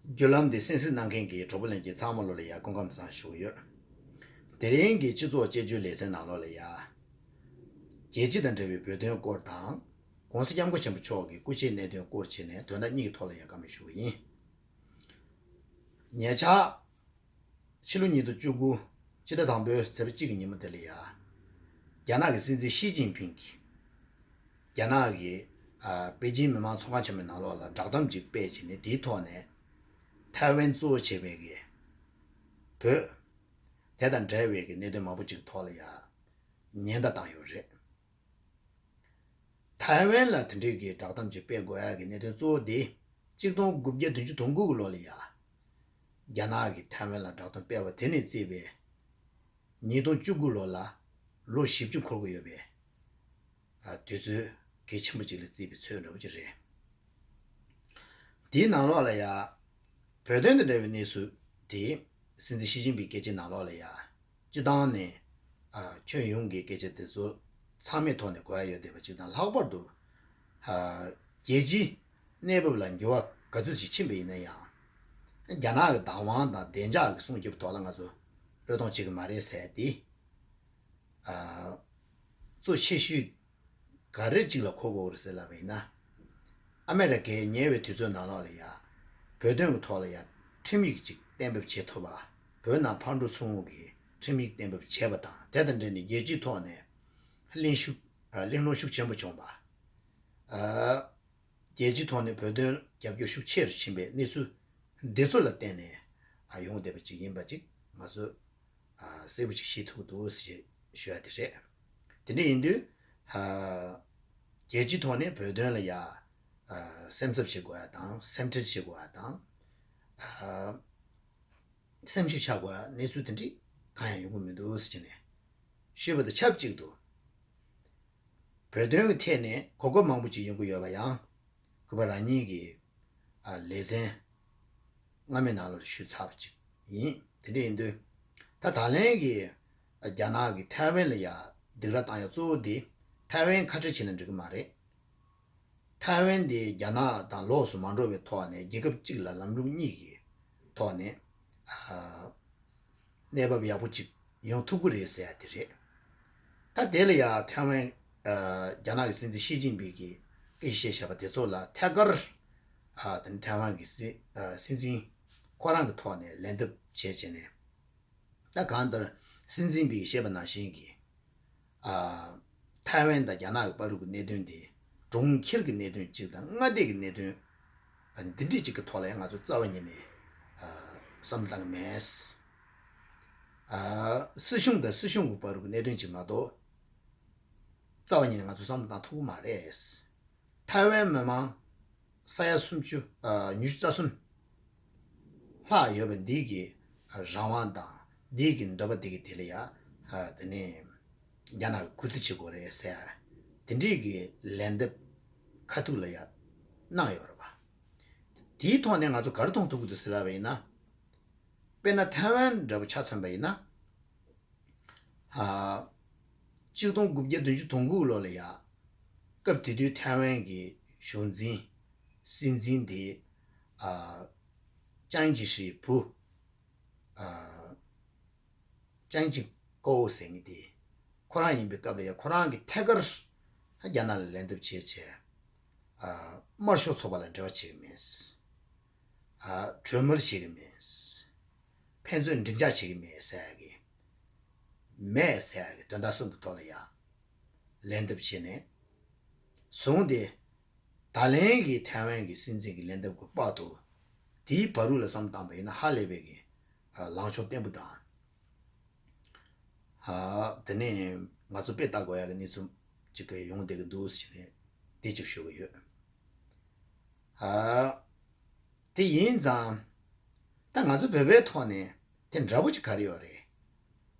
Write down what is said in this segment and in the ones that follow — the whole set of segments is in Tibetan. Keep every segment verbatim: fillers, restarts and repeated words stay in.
བརྒྱུད་ལམ་འདི་གསན་གཟིགས་གནང་མཁན་གྱི་གྲོགས་པོ་ལྷན་རྒྱས་ཚང་མ་ལོ་ལ་ཡ་སྐུ་ཁམས་བཟང་ཞུ་གི་ཡོད། དེ་རིང་གི་སྤྱི་ཚོགས་དཔྱད་བརྗོད་ལེ་ཚན་ནང་ལོགས་ལ་ཡ། རྒྱལ་སྤྱི་དང་འབྲེལ་བའི་བོད་དོན་སྐོར་དང་། ༸གོང་ས་༸སྐྱབས་མགོན་ཆེན་པོ་མཆོག་གི་སྐུ་ཕྱྭའི་གནད་དོན་སྐོར་བྱས་ནས་དོན་དག་གཉིས་ཀྱི་ཐོག་ལ་ཡ་བཀའ་མོལ་ཞུ་གི་ཡིན། ཉེ་ཆར། ཕྱི་ལོ་ཉིས་སྟོང་བཅུ་དགུ། སྤྱི་ཟླ་དང་པོའི་ཚེས་པ་གཅིག་གི་ཉིན་མོ་དེ་ལ་ཡ། རྒྱ་ནག་གི་སྲིད་འཛིན་ཞི་ཅིན་ཕིང་གིས། རྒྱ་ནག་གི་ཨ། པེ་ཅིན་མི་དམངས་ཚོགས་ཁང་ཆེན་མོའི་ནང་ལོགས་ལ་བསྒྲགས་གཏམ་ཅིག་སྤེལ་བྱས་ནས་དེའི་ཐོག་ནས། ཐའེ་ཝན་གཙོ་བོ་བྱས་པའི་གི་བོད་དེ་དང་འབྲེལ་བའི་གི་གནད་དོན་མང་པོ་ཅིག་ཐོག་ལ་ཡ་ཉེན་བརྡ་བཏང་ཡོད་རེད། ཐའེ་ཝན་ལ་དེ་འདྲའི་གི་བསྒྲགས་གཏམ་ཅིག་སྤེལ་དགོས་ཡ་གི་གནད་དོན་གཙོ་བོ་དེ་གཅིག་སྟོང་དགུ་བརྒྱ་བདུན་ཅུ་དོན་དགུ་གི་ལོ་ལ་ཡ། རྒྱ་ནག་གིས་ཐའེ་ཝན་ལ་བསྒྲགས་གཏམ་སྤེལ་བ་དེ་ནས་བརྩིས་པའི་ཉིས་སྟོང་བཅུ་དགུ་ལོ་ལ་ལོ་བཞི་བཅུ་འཁོར་གི་ཡོད་པའི་ཨ། དུས་ཚོད་གལ་ཆེན་པོ་ཅིག་ལ་བརྩིས་པའི་ཚོད་འདྲ་པོ་ཅིག་རེད། དེའི་ནང་ལོགས་ལ་ཡ། བོད་དོན་དང་འབྲེལ་བའི་གནས་ཚུལ་དེ་སྲིད་འཛིན་ཞི་ཅིན་ཕིང་སྐད་ཆའི་ནང་ལོགས་ལ་ཡ། སྤྱི་བཏང་ནས་ཨ། ཁྱོན་ཡོངས་ཀྱི་སྐད་ཆ་དེ་ཚོ་ཚང་མའི་ཐོག་ནས་གོ་ཡ་ཡོད་བསྡད་པ་ཅིག་དང་། ལྷག་པར་དུ་ཨ། རྒྱལ་སྤྱིའི་གནས་བབ་ལ་འགྱུར་བ་ག་ཚོད་ཅིག་ཕྱིན་པ་ཡིན་ན་ཡང་། རྒྱ་ནག་གི་བདག་དབང་དང་བདེ་འཇགས་ཀྱི་སྲུང་སྐྱོབ་ཐོག་ལ་ང་ཚོ་བློས་གཏོང་བྱེད་ཀྱི་མ་རེད་ཟེར་ཏེ། ཨ། གཙོ་ཆེ་ཤོས་ག་རེ་གཅིག་ལ་གོ་དགོས་རེད་ཟེར་ལབ་པ་ཡིན་ན། ཨ་མེ་རི་ཀའི་ཉེ་བའི་དུས་ཚོད་ནང་ལོགས་ལ་ཡ། བོད་དོན་གྱི་ཐོག་ལ་ཡ་ཁྲིམས་ཡིག་ཅིག་གཏན་འབེབས་བྱེད་ཐུབ་པ། བོད་ནང་ཕར་འགྲོ་ཚུར་འོང་གི་ཁྲིམས་ཡིག་གཏན་འབེབས་བྱས་པ་དང་། དེ་དང་འབྲེལ་ནས་རྒྱལ་སྤྱིའི་ཐོག་ནས་གླེང་ཤུགས། ཨ། གླེང་སློང་ཤུགས་ཆེན་པོ་བྱུང་བ། ཨ། རྒྱལ་སྤྱིའི་ཐོག་ནས་བོད་དོན་རྒྱབ་སྐྱོར་ཤུགས་ཆེ་རུ་ཕྱིན་པའི་གནས་ཚུལ་འདི་ཚོ་ལ་བརྟེན་ནས། ཨ། ཡོང་བསྡད་པ་ཅིག་ཡིན་པ་ཅིག་ང་ཚོས། ཨ། གསལ་པོ་ཅིག་ཤེས་ཐུབ་ཀྱི་འདུག་ཞེས་ཞུ་ཡ་དེ་རེད། དེ་འདྲ་ཡིན་དུས། ཨ། རྒྱལ་སྤྱིའི་ཐོག་ནས་བོད་དོན་ལ་ཡ། ཨ། སེམས་འཚབ་བྱེད་དགོས་ཡ་དང་། སེམས་ཁྲལ་བྱེད་དགོས་ཡ་དང་། ཨ། སེམས་ཤུགས་ཆག་དགོས་ཡ་གནས་ཚུལ་དེ་འདྲ་གང་ཡང་ཡོང་གི་མི་འདུག་ཟེར་ནས་ཞུས་པ་དང་ཆབས་ཅིག་ཏུ། བོད་དོན་གྱི་ཐད་ནས་གོ་སྐབས་མང་པོ་ཅིག་ཡོང་གི་ཡོད་པ་ཡང་། གུས་པ་རང་ཉིད་ཀྱི། ཨ། ལེ་ཚན་སྔ་མའི་ནང་ལ་ཞུས་ཚར་བ་ཅིག་ཡིན། དེ་འདྲ་ཡིན་དུས། ད་ད་ལན་གྱི་རྒྱ་ནག་གིས་ཐའེ་ཝན་ལ་ཡ་སྡིགས་ར་བཏང་ཡ་གཙོ་བོ་དེ། ཐའེ་ཝན་ཁ་བྲལ་བྱས་ན་འགྲིག་གི་མ་རེད། ཐའེ་ཝན་དེ་རྒྱ་ནག་དང་ལོགས་སུ་མ་འགྲོ་བའི་ཐོག་ནས་རྒྱལ་ཁབ་གཅིག་ལ་ལམ་ལུགས་གཉིས་ཀྱི་ཐོག་ནས། ཨ། གནས་བབ་ཡག་པོ་ཅིག་ཡོང་ཐུབ་ཀྱི་རེད་ཟེར་ཡ་དེ་རེད། ད་དེ་ལ་ཡ་ཐའེ་ཝན། ཨ། རྒྱ་ནག་གི་སྲིད་འཛིན་ཞི་ཅིན་ཕིང་གིས་སྐད་ཆ་བཤད་བཞག་པ་དེ་ཚོ་ལ་ཐད་ཀར། ཨ། དེ་ནི་ཐའེ་ཝན་གྱི་སྲིད། ཨ། སྲིད་འཛིན་ཁོ་རང་གི་ཐོག་ནས་ལན་འདེབས་བྱས་བྱས་ནས། ད་གང་ལྟར་སྲིད་འཛིན་པས་བཤད་པ་ནང་བཞིན་གྱི། ཨ། ཐའེ་ཝན་དང་རྒྱ་ནག་གི་བར་དུ་གི་གནད་དོན་དེ་གྲོང་ཁྱེར་གྱི་གནད་དོན་གཅིག་དང་མངའ་སྡེ་གི་གནད་དོན། ཨ། འདི་འདྲ་གཅིག་གི་ཐོག་ལ་ཡང་ང་ཚོ་རྩ་བ་ཉིད་ནས། ཨ། བསམ་བློ་བཏང་གི་མེད། ཨ། སྲིད་གཞུང་དང་སྲིད་གཞུང་གི་བར་དུ་གི་གནད་དོན་གཅིག་མ་གཏོགས། རྩ་བ་ཉིད་ནས་ང་ཚོ་བསམ་བློ་བཏང་ཐུབ་ཀྱི་མ་རེད། ཐའེ་ཝན་མི་མང་ས་ཡ་སུམ་ཅུ། ཨ། ཉི་ཤུ་རྩ་གསུམ་ལྷག་ཡོད་པ་འདི་གི་རང་དབང་དང་འདི་གི་འདོད་པ་འདི་གི་དེ་ལ་ཡ། ཨ། དེ་ནས་རྒྱ་ནག་གིས་གུས་བརྩི་བྱེད་དགོས་རེད་ཟེར་ཡ་དེ་འདྲའི་གི་ལན་འདེབས་ཁ་ཐུག་ལ་ཡ་གནང་ཡོད་རེད་པ། དེའི་ཐོག་ནས་ང་ཚོ་ག་རེ་མཐོང་ཐུབ་ཀྱི་འདུག་ཟེར་ལབ་པ་ཡིན་ན། དཔེར་ན་ཐའེ་ཝན་འདྲ་པོ་ཆ་མཚོན་པ་ཡིན་ན། ཨ། གཅིག་སྟོང་དགུ་བརྒྱ་བདུན་ཅུ་དོན་དགུ་ལོ་ལ་ཡ། སྐབས་དེ་དུས་ཐའེ་ཝན་གྱི་གཞུང་འཛིན། སྲིད་འཛིན་དེ། ཨ། ཅང་ཅི་ཧྲིའི་བུ། ཨ། ཅང་ཅི་ཀའོ་ཟེར་མཁན་དེ། ཁོ་རང་ཡིན་པའི་སྐབས་ལ་ཡ་ཁོ་རང་གིས་ཐད་ཀར་རྒྱ་ནག་ལ་ལན་འདེབས་བྱས་བྱས། ཨ། དམར་ཤོག་ཚོགས་པ་ལ་འབྲེལ་བ་བྱེད་ཀྱི་མེད། ཨ། གྲོས་མོལ་བྱེད་ཀྱི་མེད། ཕན་ཚུན་འགྲིག་འཇགས་བྱེད་ཀྱི་མེད་ཟེར་ཡ་གི། མེད་ཟེར་ཡ་གི་དོན་དག་གསུམ་གྱི་ཐོག་ལ་ཡ། ལན་འདེབས་བྱས་ནས། བཟུང་སྟེ། ད་ལན་གྱི་ཐའེ་ཝན་གྱི་སྲིད་འཛིན་གྱི་ལན་འདེབས་ཀྱི་བར་དུ། དེའི་བར་དུ་ལ་བསམ་བློ་བཏང་པ་ཡིན་ན་ཧ་ལས་པའི་གི། ཨ། ལངས་ཕྱོགས་བརྟན་པོ་དང་། ཨ། དེ་ནས་ང་ཚོ་དཔེ་ལྟ་དགོས་ཡ་གི་གནས་ཚུལ་ཅིག་གི་ཡོང་བསྡད་ཀྱི་འདུག་ཟེར་ནས་དེ་ཅིག་ཞུ་གི་ཡོད། ཨ། དེ་ཡིན་ཙང་། ད་ང་ཚོ་བོད་པའི་ཐོག་ནས་དེ་འདྲ་པོ་ཅིག་ག་རེ་ཡོད་རེད་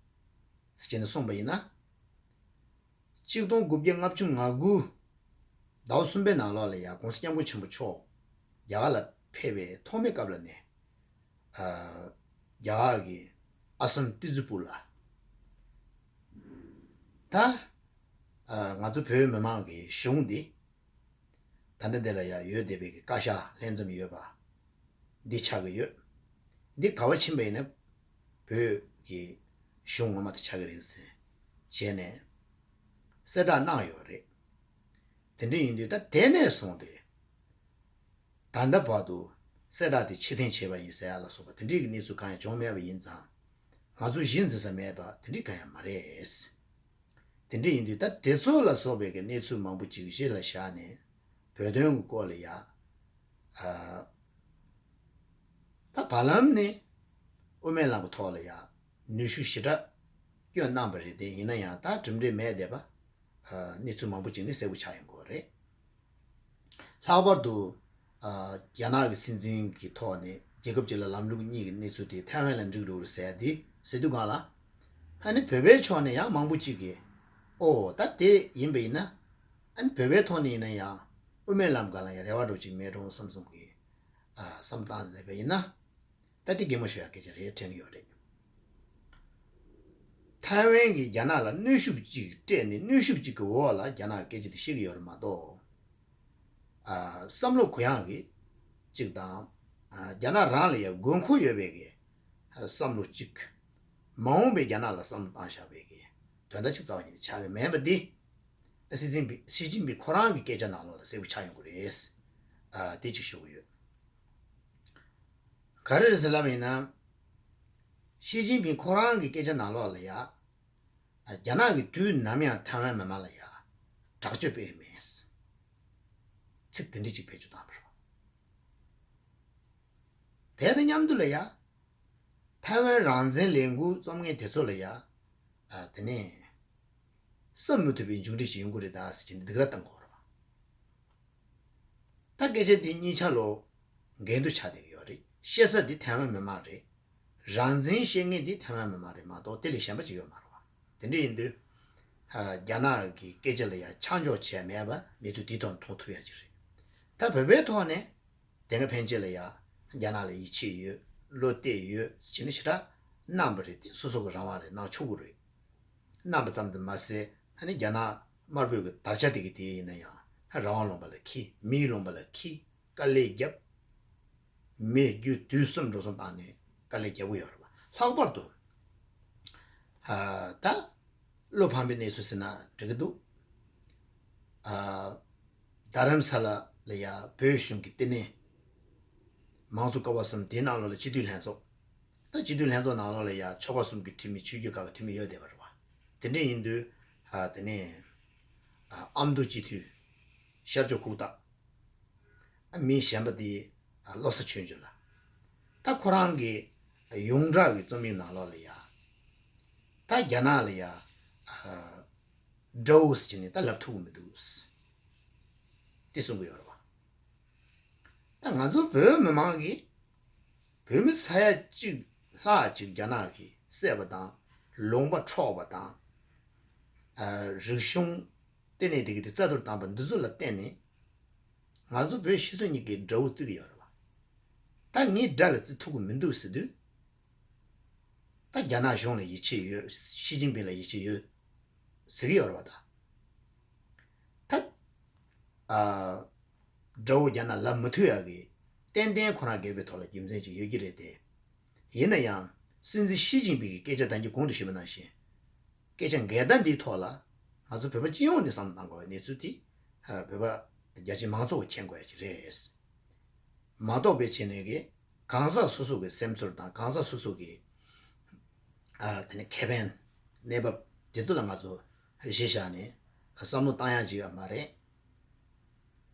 ཟེར་ནས་གསུངས་པ་ཡིན་ན། གཅིག་སྟོང་དགུ་བརྒྱ་ལྔ་བཅུ་ང་དགུ་ཟླ་བ་གསུམ་པའི་ནང་ལོགས་ལ་ཡ་༸གོང་ས་༸སྐྱབས་མགོན་ཆེན་པོ་མཆོག་རྒྱ་གར་ལ་ཕེབས་པའི་ཐོག་མའི་སྐབས་ལ་ནས། ཨ། རྒྱ་གར་གྱི་ཨ་སམ་ཏི་ཛི་པུར་ལ། ད། ཨ། ང་ཚོ་བོད་མི་མང་གི་གཞུང་འདི། ད་ལྟ་འདི་ལ་ཡ་ཡོད་བསྡད་པའི་གི་བཀའ་ཤག་ལྷན་འཛོམས་ཡོད་པ། འདི་ཆགས་ཀྱི་ཡོད། འདི་ག་བ་ཕྱིན་པ་ཡིན་ན་བོད་ཀྱི་གཞུང་ངོ་མ་དེ་ཆགས་ཀྱི་རེད་ཟེར་བྱས་ནས་གསལ་བསྒྲགས་གནང་ཡོད་རེད། དེ་འདྲ་ཡིན་དུས་ད་དེ་ནས་བཟུང་སྟེ་ད་ལྟ་བར་དུ་གསལ་བསྒྲགས་དེ་ཕྱིར་འཐེན་བྱས་པ་ཡིན་ཟེར་ཡ་ལ་སོགས་པ་དེ་འདྲའི་གནས་ཚུལ་གང་ཡང་བྱུང་མེད་པ་ཡིན་ཙང་། ང་ཚོ་གཞི་འཛིན་ས་མེད་པ་དེ་འདྲའི་གང་ཡང་མ་རེད། དེ་འདྲ་ཡིན་དུས་ད་དེ་ཚོ་ལ་སོགས་པའི་གི་གནས་ཚུལ་མང་པོ་ཅིག་གཞི་ལ་བཞག་ནས་བོད་དོན་གྱི་སྐོར་ལ་ཡ། ཨ། ད་བར་ལམ་ནས་དབུ་མའི་ལམ་གྱི་ཐོག་ལ་ཡ་ནུས་ཤུགས་ཞེ་དྲག་བསྐྱོན་གནང་པ་རེད་དེ། ཡིན་ན་ཡང་ད་གྲུབ་འབྲས་མེད་བསྡད་པ། ཨ། གནས་ཚུལ་མང་པོ་ཅིག་ནི་གསལ་པོ་ཆགས་ཡོང་གི་ཡོད་རེད། ལྷག་པར་དུ། ཨ། རྒྱ་ནག་གི་སྲིད་འཛིན་གྱི་ཐོག་ནས་རྒྱལ་ཁབ་གཅིག་ལ་ལམ་ལུགས་གཉིས་ཀྱི་གནས་ཚུལ་དེ་ཐའེ་ཝན་ལ་འགྲིག་འགྲོ་རེད་ཟེར་ཡ་དེ་ཟེར་དུས་སྒང་ལ། ཨ་ནི་བོད་པའི་ཕྱོགས་ནས་ཡང་མང་པོ་ཅིག་གིས། ཨོ་ད་དེ་ཡིན་པ་ཡིན་ན། ཨ་ནི་བོད་པའི་ཐོག་ནས་ཡིན་ན་ཡང་དབུ་མའི་ལམ་སྒང་ལ་ཡང་རེ་བ་འདྲ་ཅིག་མེད་འགྲོ་བསམ་བསམ་གྱི། ཨ། བསམ་བཏང་བསྡད་པ་ཡིན་ན། ད་དེ་གད་མོ་ཤོར་ཡ་སྐད་ཆ་རེད་དྲན་གྱི་ཡོད་རེད། ཐའེ་ཝན་གྱིས་རྒྱ་ནག་ལ་གནོན་ཤུགས་ཅིག་སྤྲད་ནས་གནོན་ཤུགས་ཅིག་གི་འོག་ལ་རྒྱ་ནག་གི་སྐད་ཆ་དེ་བཤད་ཀྱི་ཡོད་རེད་མ་གཏོགས། ཨ། བསམ་བློ་གུ་ཡངས་ཀྱི་ཅིག་དང་། ཨ། རྒྱ་ནག་རང་ལ་ཡང་དགོས་མཁོ་ཡོད་པའི་གི། ཨ། བསམ་བློ་ཅིག་མ་འོངས་པའི་རྒྱ་ནག་ལ་བསམ་བློ་བཏང་བཞག་པའི་གི་དོན་དག་ཅིག་རྩ་བ་ཉིད་ནས་ཆགས་ཀྱི་མེད་པ་འདི། ཨ། སྲིད་འཛིན་པི་ཞི་ཅིན་ཕིང་ཁོ་རང་གི་སྐད་ཆ་ནང་ལོགས་ལ་གསལ་པོ་ཆགས་ཡོང་གི་རེད། ཨ། དེ་ཅིག་ཞུ་གི་ཡོད། ག་རེ་རེད་ཟེར་ལབ་པ་ཡིན་ན། ཞི་ཅིན་ཕིང་ཁོ་རང་གི་སྐད་ཆ་ནང་ལོགས་ལ་ཡ། རྒྱ་ནག་གིས་དུས་ནམ་ཡང་ཐའེ་ཝན་མི་མང་ལ་ཡ་དྲག་སྤྱོད་སྤེལ་མེད། ཚིག་དེ་འདྲ་ཅིག་བེད་སྤྱོད་བཏང་བ་རེད། དེ་དང་མཉམ་དུ་ལ་ཡ། ཐའེ་ཝན་རང་བཙན་ལས་འགུལ་རྩོམ་མཁན་དེ་ཚོ་ལ་ཡ། ཨ། དེ་ནས་བསམ་མི་ཐུབ་པའི་མཇུག་འབྲས་ཤིག་ཡོང་གི་རེད་ད་ཟེར་གྱི་འདི་སྡིགས་ར་བཏང་གི་ཡོད་རེད་པ། ད་སྐད་ཆ་འདི་གཉིས་ཆ་ལོ་འགལ་འདུ་ཆགས་བསྡད་ཀྱི་ཡོད་རེད། བཤད་ས་འདི་ཐའེ་ཝན་མི་མང་རེད། རང་བཙན་བཤད་མཁན་འདི་ཐའེ་ཝན་མི་མང་རེད་མ་གཏོགས་དེ་ལས་གཞན་པ་ཅིག་ཡོད་མ་རེད་པ། དེ་འདྲ་ཡིན་དུས། ཨ། རྒྱ་ནག་གི་སྐད་ཆ་ལ་ཡ་ཆ་འཇོག་བྱས་མེད་པ་གནས་ཚུལ་འདིའི་ཐོག་ནས་མཐོང་ཐུབ་ཡ་ཅིག་རེད། ད་བོད་པའི་ཐོག་ནས། དེ་སྔ་ཕན་ཆད་ལ་ཡ་རྒྱ་ནག་ལ་ཡིད་ཆེས་ཡོད། བློ་གཏད་ཡོད་ཟེར་ནས་ཞེ་དྲག་གནང་བ་རེད་དེ། སོ་སོ་གི་རང་དབང་རེད། གནང་ཆོག་གི་རེད། གནང་བ་ཙམ་དུ་མ་ཟད། ཨ་ནི་རྒྱ་ནག་དམར་པོའི་གི་དར་ཆ་དེ་གི་དེ་ཡིན་ན་ཡང་རང་དབང་ལུང་པ་ལ་འཁྱེར། མིའི་ལུང་པ་ལ་འཁྱེར། དཀའ་ལས་བརྒྱབ། མི་རྒྱུ་དུས་གསུམ་འགྲོ་སོང་བཏང་ནས་དཀའ་ལས་བརྒྱབ་གི་ཡོད་རེད་པ། ལྷག་པར་དུ། ཨ། ད་བློ་ཕམ་པའི་གནས་ཚུལ་ཟེར་ན་འགྲིག་གི་འདུག་ཨ། རྡ་རམ་ས་ལ་ལ་ཡ་བོད་གཞུང་གི་ལྟེ་གནས་མང་གཙོ་ཀ་བ་གསུམ་དེའི་ནང་ལོགས་ལ་སྤྱི་འཐུས་ལྷན་ཚོགས། ད་སྤྱི་འཐུས་ལྷན་ཚོགས་ནང་ལོགས་ལ་ཡ་ཆོལ་ཁ་གསུམ་གྱི་འཐུས་མི། ཆོས་བརྒྱུད་ཁག་གི་འཐུས་མི་ཡོད་བསྡད་པ་རེད་པ། དེ་འདྲ་ཡིན་དུས། ཨ། དེ་ནས། ཨ། ཨ་མདོ་སྤྱི་འཐུས་ཤར་ཕྱོགས་ཁུག་རྟ། ཨ། མི་གཞན་པ་དེ། ཨ། བློ་བཟང་ཆོས་འབྱོར་ལགས། ད་ཁོ་རང་གི་ཡོངས་གྲགས་ཀྱི་རྩོམ་ཡིག་ནང་ལོགས་ལ་ཡ། ད་རྒྱ་ནག་ལ་ཡ། ཨ། དགྲ་བོ་ཟེར་ནས་ད་ལབ་ཐུབ་ཀྱི་མི་འདུག་དེ་གསུང་གི་ཡོད་རེད་པ། ད་ང་ཚོ་བོད་མི་མང་གིས་བོད་མི་ས་ཡ་གཅིག་ལྷག་ཅིག་རྒྱ་ནག་གིས་བསད་པ་དང་། ལུང་པ་འཕྲོག་པ་དང་། ཨ། རིག་གཞུང་ལྟེ་གནས་དེ་གི་དེ་རྩ་གཏོར་བཏང་པ་འདི་ཚོ་ལ་བརྟེན་ནས་ང་ཚོ་བོད་ཕྱི་སྲིད་གཉིས་ཀྱི་དགྲ་བོ་བརྩི་གི་ཡོད་རེད་པ། ད་ངས་དགྲ་ལ་བརྩི་ཐུབ་ཀྱི་མི་འདུག་ཟེར་དུས། ད་རྒྱ་ནག་གཞུང་ལ་ཡིད་ཆེས་ཡོད། ཞི་ཅིན་ཕིང་ལ་ཡིད་ཆེས་ཡོད་ཟེར་གི་ཡོད་རེད་པ། ད་ད། ཨ། དགྲ་བོ་རྒྱ་ནག་ལབ་མི་ཐུབ་ཡག་གི་ཏན་ཏན་ཁོ་རང་སྒེར་པའི་ཐོག་ལ་རྒྱུ་མཚན་ཅིག་ཡོད་ཀྱི་རེད་དེ། ཡིན་ན་ཡང་སྲིད་འཛིན་ཞི་ཅིན་ཕིང་གི་སྐད་ཆ་ད་གིན་གོང་དུ་ཞུས་པ་ནང་བཞིན། སྐད་ཆ་འགལ་ཟླ་འདིའི་ཐོག་ལ་ང་ཚོ་བོད་པ་སྤྱི་ཡོངས་ནས་བསམ་བློ་གཏང་དགོས་པའི་གནས་ཚུལ་དེ། ཨ། བོད་པ་རྒྱ་ཆེ་མང་ཚོགས་ཀྱིས་མཁྱེན་དགོས་ཡ་ཅིག་རེད། མ་གཏོགས་པའི་བྱས་ནས་གི་གང་ཟག་སོ་སོ་གི་སེམས་ཚོར་དང་། གང་ཟག་སོ་སོ་གི། ཨ། དེ་ནས་ཁེ་ཕན། གནས་བབ་དེ་ཚོ་ལ་ང་ཚོ་གཞི་བཞག་ནས་བསམ་བློ་བཏང་ཡ་ཅིག་ཡོད་མ་རེད།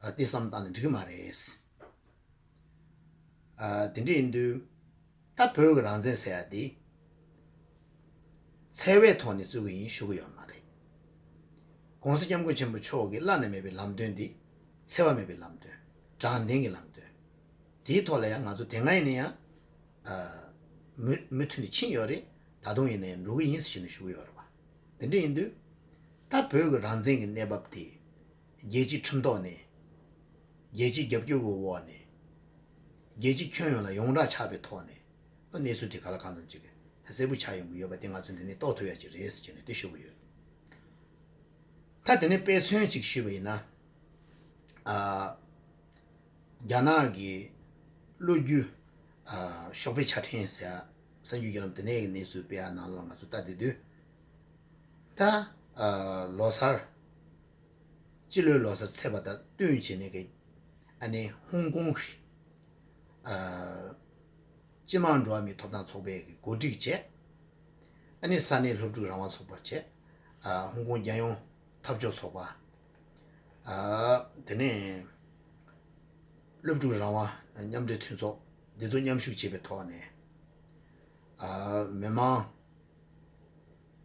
ཨ། དེ་བསམ་བློ་བཏང་ན་འགྲིག་གི་མ་རེད། ཨ། དེ་འདྲ་ཡིན་དུས་ད་བོད་ཀྱི་རང་བཙན་ཟེར་ཡ་དེ་འཚེ་བའི་ཐོག་ནས་རྩོད་ཀྱི་ཡིན་ཞུ་གི་ཡོད་མ་རེད། ༸གོང་ས་༸སྐྱབས་མགོན་ཆེན་པོ་མཆོག་གི་བླ་ན་མེད་པའི་ལམ་སྟོན་འདི་འཚེ་བ་མེད་པའི་ལམ་སྟོན། དྲང་བདེན་གྱི་ལམ་སྟོན། དེའི་ཐོག་ལ་ཡང་ང་ཚོ་དེ་སྔ་ཡིན་ན་ཡང་། ཨ། མུ་མུ་མཐུད་ནས་ཕྱིན་ཡོད་རེད། ད་དུང་ཡིན་ན་ཡང་འགྲོ་གི་ཡིན་ཟེར་ནས་ཞུ་གི་ཡོད་རེད་པ། དེ་འདྲ་ཡིན་དུས་ད་བོད་ཀྱི་རང་བཙན་གྱི་གནས་བབ་དེ་རྒྱལ་སྤྱིའི་ཁྲིམས་ཐོག་ནས། རྒྱལ་སྤྱིའི་རྒྱབ་སྐྱོར་གྱི་འོག་ནས། རྒྱལ་སྤྱི་ཁྱོན་ཡོངས་ལ་ཡོངས་གྲགས་ཆགས་པའི་ཐོག་ནས། ཨ། གནས་ཚུལ་དེ་ག་ལ་གང་འཚམ་ཅིག་གསལ་པོ་ཆགས་ཡོང་གི་ཡོད་པ་དེ་ང་ཚོས་འདི་ནས་རྟོགས་ཐུབ་ཡ་ཅིག་རེད་ཟེར་ནས་དེ་ཞུ་གི་ཡོད། ད་དེ་ནས་དཔེ་མཚོན་ཅིག་ཞུས་པ་ཡིན་ན། ཨ། རྒྱ་ནག་གི་ལོ་རྒྱུས་ ཨ་ཤོག་པའི་ཆ་འཕྲིན་ཟེར་ཡ་གསར་འགྱུར་བརྒྱུད་ལམ་དེ་ནས་གནས་ཚུལ་སྤེལ་ཡ་ནང་ལོགས་ང་ཚོ་ལྟ་བསྡད་དུས། ད་ཨ་ལོ་གསར། སྤྱི་ལོའི་ལོ་གསར་ཚེས་པ་དང་བསྟུན་བྱས་ནས་ཀྱི་ཨ་ནི་ཧོང་ཀོང་གི་ཨ་སྤྱི་དམངས་འགྲོ་བ་མིའི་ཐོབ་ཐང་ཚོགས་པའི་གི་གོ་སྒྲིག་བྱས། ཨ་ནི་ས་གནས་སློབ་ཕྲུག་རང་དབང་ཚོགས་པ་བྱས། ཨ་ཧོང་ཀོང་རྒྱལ་ཡོངས་འཐབ་ཕྱོགས་ཚོགས་པ། ཨ་དེ་ནས་སློབ་ཕྲུག་རང་དབང་མཉམ་འབྲེལ་མཐུན་ཚོགས། འདི་ཚོ་མཉམ་ཞུགས་བྱས་པའི་ཐོག་ནས་ཨ་མི་མང་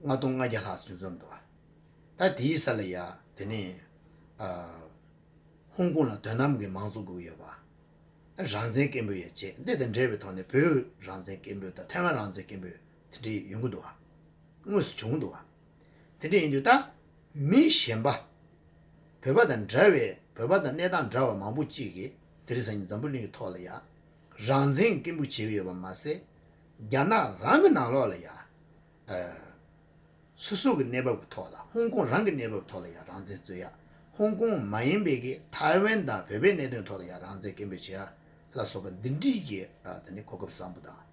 ལྔ་སྟོང་ལྔ་བརྒྱ་ལྷག་ཙམ་འཛོམས་འདུག། ད་དེའི་ས་ལ་ཡ་དེ་ནས་ཨ་ཧོང་ཀོང་ལ་དོ་དམ་གྱི་མང་གཙོ་དགོས་ཡོད་པ། རང་བཙན་སྐད་འབོད་ཡ་བྱས། འདི་དང་འབྲེལ་བའི་ཐོག་ནས་བོད་རང་བཙན་སྐད་འབོད་དང་ཐའེ་ཝན་རང་བཙན་སྐད་འབོད་དེ་འདྲའི་ཡོང་གི་འདུག་བ། དངོས་སུ་བྱུང་འདུག་བ། དེ་འདྲ་ཡིན་དུས་ད་མི་གཞན་པ། བོད་པ་དང་འདྲ་བའི་བོད་པ་དང་གནས་སྟངས་འདྲ་བ་མང་པོ་གཅིག་གིས་དེ་རིང་སང་ཉིན་འཛམ་བུ་གླིང་གི་ཐོག་ལ་ཡ་རང་བཙན་སྐད་འབོད་བྱེད་ཀྱི་ཡོད་པ་མ་ཟད། རྒྱ་ནག་རང་གི་ནང་ལོགས་ལ་ཡ་ཨ་སོ་སོ་གི་གནས་བབ་ཀྱི་ཐོག་ལ་ཧོང་ཀོང་རང་གི་གནས་བབ་ཐོག་ལ་ཡ་རང་བཙན་རྩོད་ཡ། ཧོང་ཀོང་མ་ཡིན་པའི་གི་ཐའེ་ཝན་དང་བོད་པའི་གནད་དོན་ཐོག་ལ་ཡ་རང་བཙན་སྐད་འབོད་བྱེད་ཡ་ལ་སོགས་པ་འདི་འདྲའི་གི་ཨ་དེ་ནི་གོ་སྐབས་བཟང་པོ་དང་།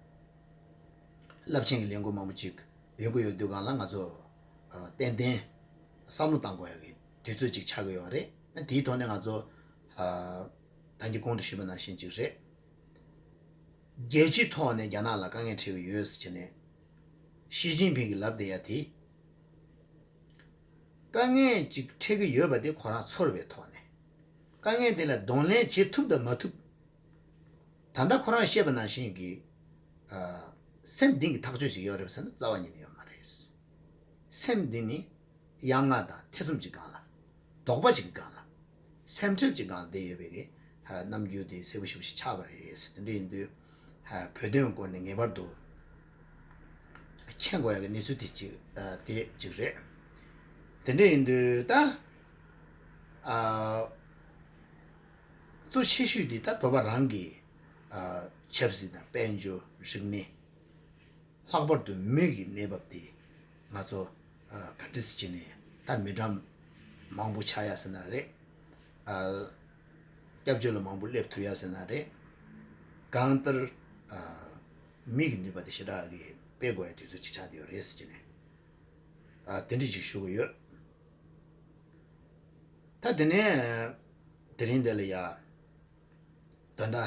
རླབས་ཆེན་གྱི་ལས་འགུལ་མང་པོ་ཅིག་ཡོང་གི་ཡོད་དུས་སྒང་ལ་ང་ཚོ་ཨ་ཏན་ཏན་བསམ་བློ་བཏང་དགོས་ཡ་གི་དུས་ཚོད་ཅིག་ཆགས་ཀྱི་ཡོད་རེད། དེའི་ཐོག་ནས་ང་ཚོ་ཨ་ད་གིན་གོང་དུ་ཞུས་པ་ནང་བཞིན་ཅིག་རེད། རྒྱལ་སྤྱིའི་ཐོག་ནས་རྒྱ་ནག་ལ་དཀའ་ངལ་འཕྲད་ཀྱི་ཡོད་ཟེར་བྱས་ནས་ཞི་ཅིན་ཕིང་གིས་ལབ་བསྡད་ཡ་དེ། དཀའ་ངལ་ཅིག་འཕྲད་ཀྱི་ཡོད་པ་དེ་ཁོ་རང་ཚོར་བའི་ཐོག་ནས། དཀའ་ངལ་དེ་ལ་གདོང་ལེན་བྱེད་ཐུབ་དང་མ་ཐུབ། ད་ལྟ་ཁོ་རང་བཤད་པ་ནང་བཞིན་གྱི་ཨ་སེམས་གཏིང་གི་ཐག་གཅོད་ཅིག་ཡོད་རེད་ཟེར་ན་རྩ་བ་ཉིད་ནས་ཡོད་མ་རེད། སེམས་འདི་ནི་གཡང་ངག་དང་ཐེ་ཚོམ་གྱི་སྒང་ལ། དོགས་པ་ཅིག་གི་སྒང་ལ། སེམས་ཁྲལ་གྱི་སྒང་ལ་བསྡད་ཡོད་པའི་གི་ཨ་རྣམ་འགྱུར་དེ་གསལ་པོ་ཞེ་པོ་ཞིག་ཆགས་པ་རེད། དེ་འདྲ་ཡིན་དུས་ཨ་བོད་དོན་སྐོར་ནས་ངེས་པར་དུ་མཁྱེན་དགོས་ཡ་གི་གནས་ཚུལ་དེ་ཅིག་ཨ་དེ་ཅིག་རེད། དེ་འདྲ་ཡིན་དུས་ད་ཨ་གཙོ་ཆེ་ཤོས་དེ་ད་བོད་པ་རང་གི་ཨ་ཆབ་སྲིད་དང་དཔལ་འབྱོར་རིག་གནས། ལྷག་པར་དུ་མི་གི་གནས་བབ་དེ་ང་ཚོ་ཨ་ག་འདྲ་སེ་བྱས་ནས་ད་མི་གྲངས་མང་པོ་ཆགས་ཡ་ཟེར་ན་རེད། ཨ་སྐྱབས་བཅོལ་ལ་མང་པོ་སླེབས་ཐུབ་ཡ་ཟེར་ན་རེད། གང་ལྟར་ཨ་མི་གི་ནུས་པ་དེ་ཞེ་དྲག་གི་སྤེལ་དགོས་ཡ་དུས་ཚོད་ཅིག་ཆགས་བསྡད་ཡོད་རེད་ཟེར་གྱི་ནས་ཨ་དེ་འདྲ་ཅིག་ཞུ་གི་ཡོད། ད་དེ་ནས་དེ་རིང་འདི་ལ་ཡ། ད་ལྟ་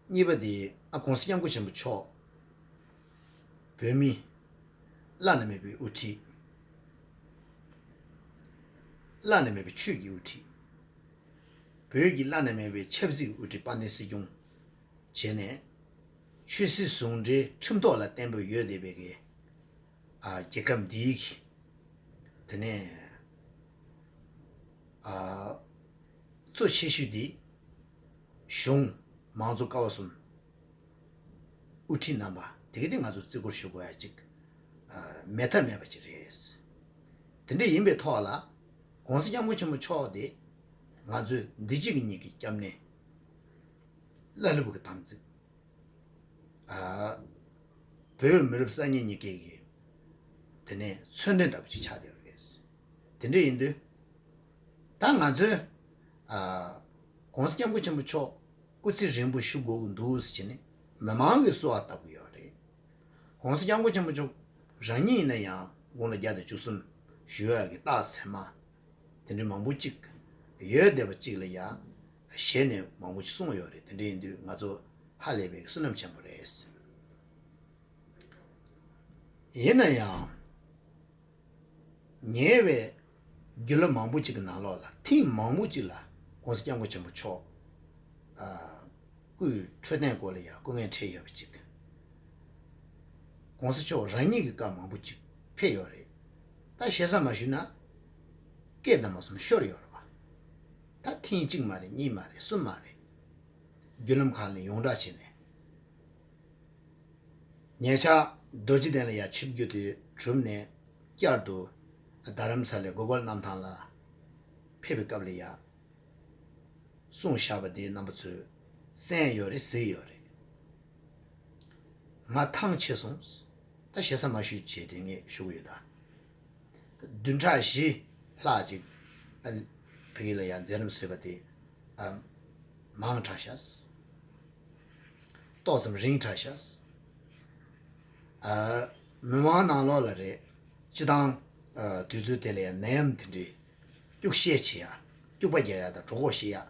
གཉིས་པ་དེ་ཨ་༸གོང་ས་༸སྐྱབས་མགོན་ཆེན་པོ་མཆོག་བོད་མི་བླ་ན་མེད་པའི་དབུ་ཁྲིད། བླ་ན་མེད་པའི་ཆོས་ཀྱི་དབུ་ཁྲིད། བོད་ཀྱི་བླ་ན་མེད་པའི་ཆབ་སྲིད་ཀྱི་དབུ་ཁྲིད་དཔལ་ལྡན་སྲིད་སྐྱོང་བྱས་ནས། ཆོས་སྲིད་ཟུང་འབྲེལ་ཁྲིམས་ཐོག་ལ་གཏན་འབེབས་ཡོད་བསྡད་པའི་གི་ཨ་རྒྱལ་ཁབ་འདིའི་གི་དེ་ནས་ཨ་གཙོ་ཆེ་ཤོས་འདི་གཞུང་། མང་གཙོ་ཀ་བ་གསུམ་དབུ་ཁྲིད་རྣམ་པ་དེ་ག་དེ་ང་ཚོ་བརྩི་བཀུར་ཞུ་དགོས་ཡ་ཅིག་ཨ་མེད་ཐབས་མེད་པ་ཅིག་རེད། དེ་འདྲ་ཡིན་པའི་ཐོག་ལ་༸གོང་ས་༸སྐྱབས་མགོན་ཆེན་པོ་མཆོག་དེ་ང་ཚོའི་འདི་གཅིག་གི་གཉིས་ཀྱི་སྐྱབས་གནས། བླ་སློབ་ཀྱི་དམ་ཚིག་ཨ་བོད་མི་རབས་གསར་རྙིང་གཉིས་ཀའི་གི་དེ་ནས་མཚོན་དོན་ལྟ་བུ་ཅིག་ཆགས་བསྡད་ཡོད་རེད། དེ་འདྲ་ཡིན་དུས་ད་ང་ཚོས་ཨ་༸གོང་ས་༸སྐྱབས་མགོན་ཆེན་པོ་མཆོག་སྐུ་ཚེ་རིང་པོ་བཞུགས་དགོས་ཀྱི་འདུག་ཟེར་བྱས་ནས་མི་མང་གིས་གསོལ་བ་བཏབ་ཀྱི་ཡོད་རེད། ༸གོང་ས་༸སྐྱབས་མགོན་ཆེན་པོ་མཆོག་རང་ཉིད་ཡིན་ན་ཡང་དགུང་ལོ་བརྒྱ་དང་བཅུ་གསུམ་བཞུགས་ཡག་གི་རྟགས་མཚན་མ། དེ་འདྲའི་མང་པོ་ཅིག་ཡོད་བསྡད་པ་ཅིག་ལ་ཡང་ཞལ་ནས་མང་པོ་ཅིག་གསུངས་ཡོད་རེད། དེ་འདྲ་ཡིན་དུས་ང་ཚོ་ཧ་ལས་པའི་བསོད་ནམས་ཆེན་པོ་རེད། ཡིན་ན་ཡང་ཉེ་བའི་བརྒྱུད་ལམ་མང་པོ་ཅིག་གི་ནང་ལོགས་ལ་ཐེངས་མང་པོ་ཅིག་ལ་༸གོང་ས་༸སྐྱབས་མགོན་ཆེན་པོ་མཆོག་ཨ་སྐུའི་འཕྲོད་བསྟེན་སྐོར་ལ་ཡང་སྐུ་ངལ་འཕྲད་ཡོད་པ་ཅིག ༸གོང་ས་མཆོག་རང་ཉིད་ཀྱི་བཀའ་མང་པོ་ཅིག་ཕེབས་ཡོད་རེད། ད་ཞེ་ས་མ་ཞུས་ན་སྐད་དང་མ་གསུམ་ཤོར་ཡོད་རེད་པ། ད་ཐེངས་གཅིག་མ་རེད། གཉིས་མ་རེད། གསུམ་མ་རེད། བརྒྱུད་ལམ་ཁག་ནས་ཡོངས་གྲགས་བྱས་ནས། ཉེ་ཆར་རྡོ་རྗེ་གདན་ལ་ཡང་ཆིབས་བསྒྱུར་དེ་གྲུབ་ནས་བསྐྱར་དུ་རྡ་རམ་ས་ལའི་སྒོ་སྐོར་གནམ་ཐང་ལ་ཕེབས་པའི་སྐབས་ལ་ཡང་གསུངས་བཞག་པ་དེ་རྣམ་པ་ཚོས་གསན་ཡོད་རེད། གཟིགས་ཡོད་རེད། ང་ཐང་ཆད་སོང་། ད་ཞེ་ས་མ་ཞུས་བྱས་དེ་ངས་ཞུ་གི་ཡོད་ད། བདུན་ཕྲག་བཞི་ལྷག་ཅིག་ཨ་ཕ་གི་ལ་ཡང་མཛད་རིམ་བཟོས་པ་དེ་ཨ་མང་དྲགས་ཤག་ཏོག་ཙམ་རིང་དྲགས་ཤག་ཨ། མི་མང་ནང་ལོགས་ལ་རེད། སྤྱི་བཏང་། ཨ། དུས་ཚོད་དེ་ལ་ཡང་ནད་ཡམས་དེ་འདྲའི་སྐྱུག་བཤད་བྱེད་ཡ། སྐྱུག་པ་རྒྱག་ཡ་དང་གྲོད་ཁོག་བཤད་ཡ།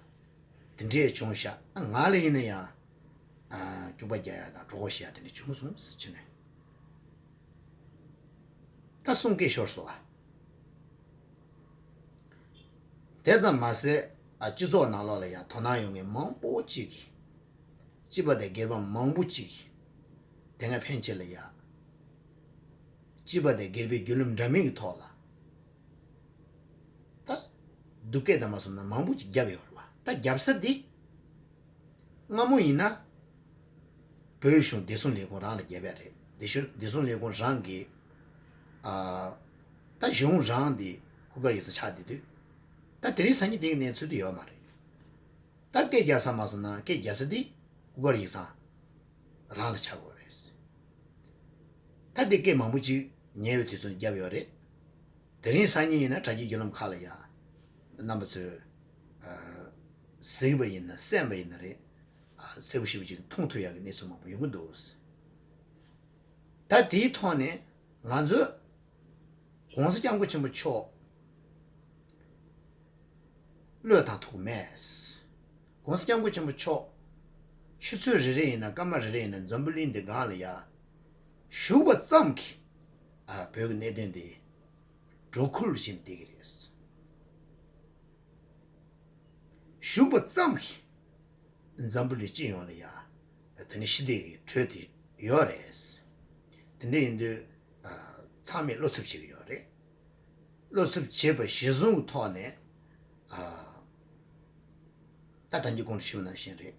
དེ་འདྲས་བྱུང་ཤག་ང་ལ་ཡིན་ན་ཡང་། ཨ། སྐྱུག་པ་རྒྱག་ཡ་དང་གྲོད་ཁོག་བཤད་ཡ་དེ་འདྲས་བྱུང་སོང་ཟེར་གྱི་ནས། ད་གསུང་སྐད་ཤོར་སོང་ཨ། དེ་ཙམ་མ་ཟད། ཨ། སྤྱི་ཚོགས་ནང་ལོགས་ལ་ཡང་དོ་སྣང་ཡོད་མཁན་མང་པོ་ཅིག་གིས། སྐྱིད་པ་དང་སྒེར་པ་མང་པོ་ཅིག་གིས། དེ་སྔ་ཕན་ཆད་ལ་ཡ། སྐྱིད་པ་དང་སྒེར་པའི་བརྒྱུད་ལམ་འདྲ་མིན་གྱི་ཐོག་ལ། ད། སྡུག་སྐད་དང་མ་སོང་ན་མང་པོ་ཅིག་བརྒྱབ་ཡོད་རེད་བ། ད་བརྒྱབ་ས་འདི། སྔ་མོ་ཡིན་ན། བོད་གཞུང་བདེ་སྲུང་ལས་ཁུངས་རང་ལ་བརྒྱབ་ཡ་རེད། བདེ་སྲུང་བདེ་སྲུང་ལས་ཁུངས་རང་གིས། ཨ། ད་གཞུང་རང་འདི་སྐུ་དཀར་ཡིག་ཚང་ཆགས་བསྡད་དུས། ད་དེ་རིང་སང་ཉིན་དེ་གི་གནས་ཚུལ་དེ་ཡོད་མ་རེད། ད་སྐད་རྒྱག་ས་མ་སོང་ན་སྐད་རྒྱག་ས་འདི་སྐུ་དཀར་ཡིག་ཚང་རང་ལ་ཆགས་དགོས་རེད། ད་འདི་སྐད་མང་པོ་ཅིག་ཉེ་བའི་དུས་ཚོད་བརྒྱབ་ཡོད་རེད། དེ་རིང་སང་ཉིན་ཡིན་ན་དྲ་རྒྱའི་བརྒྱུད་ལམ་ཁག་ལ་ཡ། རྣམ་པ་ཚོས། ཨ། གཟིགས་པ་ཡིན་ན་གསན་པ་ཡིན་ན་རེད། ཨ། གསལ་པོ་ཞེ་པོ་ཅིག་མཐོང་ཐུབ་ཡག་གི་གནས་ཚུལ་མང་པོ་ཡོང་གི་འདུག་ད་དེའི་ཐོག་ནས་ང་ཚོས་༸གོང་ས་༸སྐྱབས་མགོན་ཆེན་པོ་མཆོག་བློས་བཏང་ཐུབ་མེད། ༸གོང་ས་༸སྐྱབས་མགོན་ཆེན་པོ་མཆོག་ཆུ་ཚོད་རེ་རེ་ཡིན་ན་སྐར་མ་རེ་རེ་ཡིན་ན་འཛམ་བུ་གླིང་འདི་སྒང་ལ་ཡ་བཞུགས་པ་ཙམ་གྱིས། ཨ། བོད་ཀྱི་གནད་དོན་འདི་སྒྲོ་འཁུར་བཞིན་བསྡད་ཀྱི་རེད། བཞུགས་པ་ཙམ་གྱིས་འཛམ་བུ་གླིང་སྤྱི་ཡོངས་ལ་ཡ། དེ་ནི་ཞི་བདེ་གི་འཕྲོད་དེ་ཡོད་རེད། དེ་འདྲ་ཡིན་དུས། ཨ། ཚང་མས་བློ་འཚབ་བྱེད་ཀྱི་ཡོད་རེད། བློ་འཚབ་བྱེད་པ་གཞིར་བཟུང་གི་ཐོག་ནས། ཨ། ད་ད་གིན་གོང་དུ་ཞུས་པ་ནང་བཞིན་རེད།